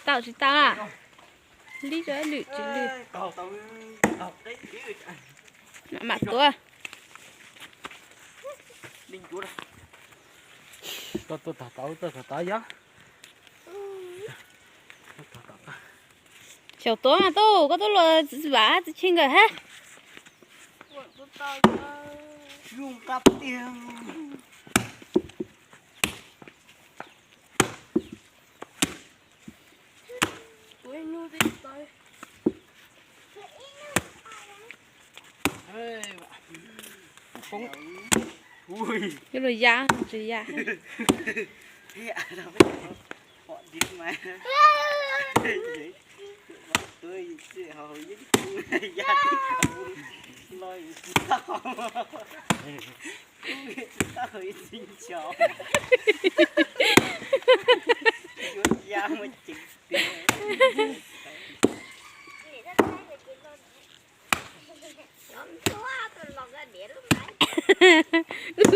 Tau tsis tau na? Lib rau lwm tsis lwm. Mam tuav. Tuaj tuaj tog tau, tuaj tog tau yog. Xyaum tuav mas tub, koj tuaj luag vam txiv tshe nkawm hab. Yuav luag ya tsis ya.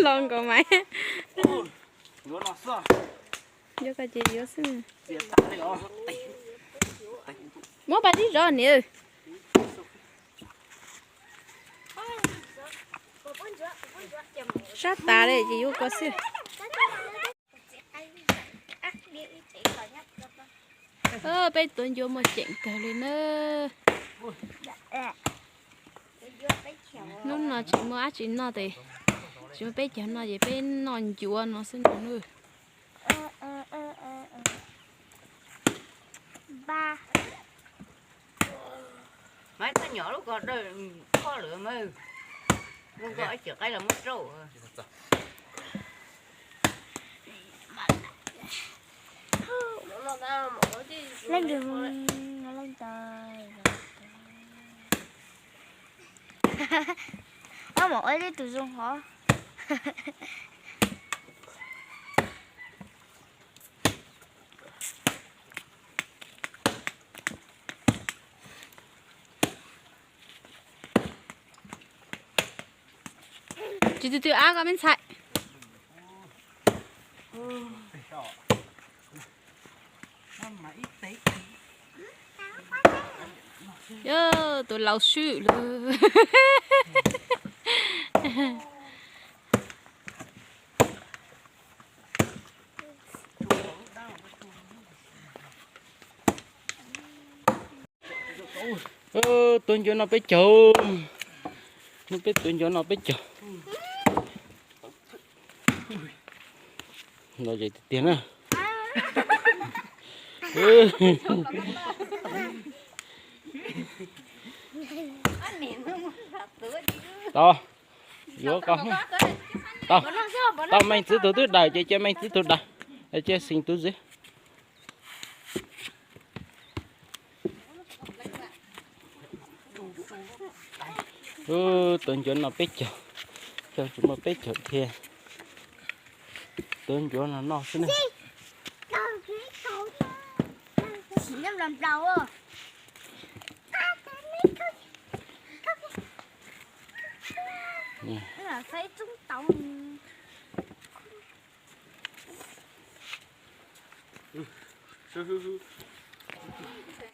Los nkaus mas. Yuav koj ces yuav xwb. Muab pas dib zov niam. Sab tas li ces yuav koj xwb. Peb tuav ncuav muaj ceem kawg li na. Hnub no tsis muaj dab tsi noj tes, tsis muaj peb caug noj ces peb noj ncuav no xwb no na. Maiv txhob nyom lub ko dawj, koj lawm mas, lub ko ib cim qaib los muab rauj. Leej twg leej twg. Ob mam ua ib tus zoo hov. Tsis tu tu av koj me ntxhais. Yog tus laus swb lawm. Tuav ncuav no peb caug, no peb tuav ncuav no peb caug. Lom zem tiag tiag na. Tau, yuav koj. Tau, tau, Meej txiv tug twb daws ces cia Meej txiv tug daws, cia Xeem tug xiv. Tuav ncuav no peb caug, caug tsis muaj peb caug thiab. Tuav ncuav no noj xwb na.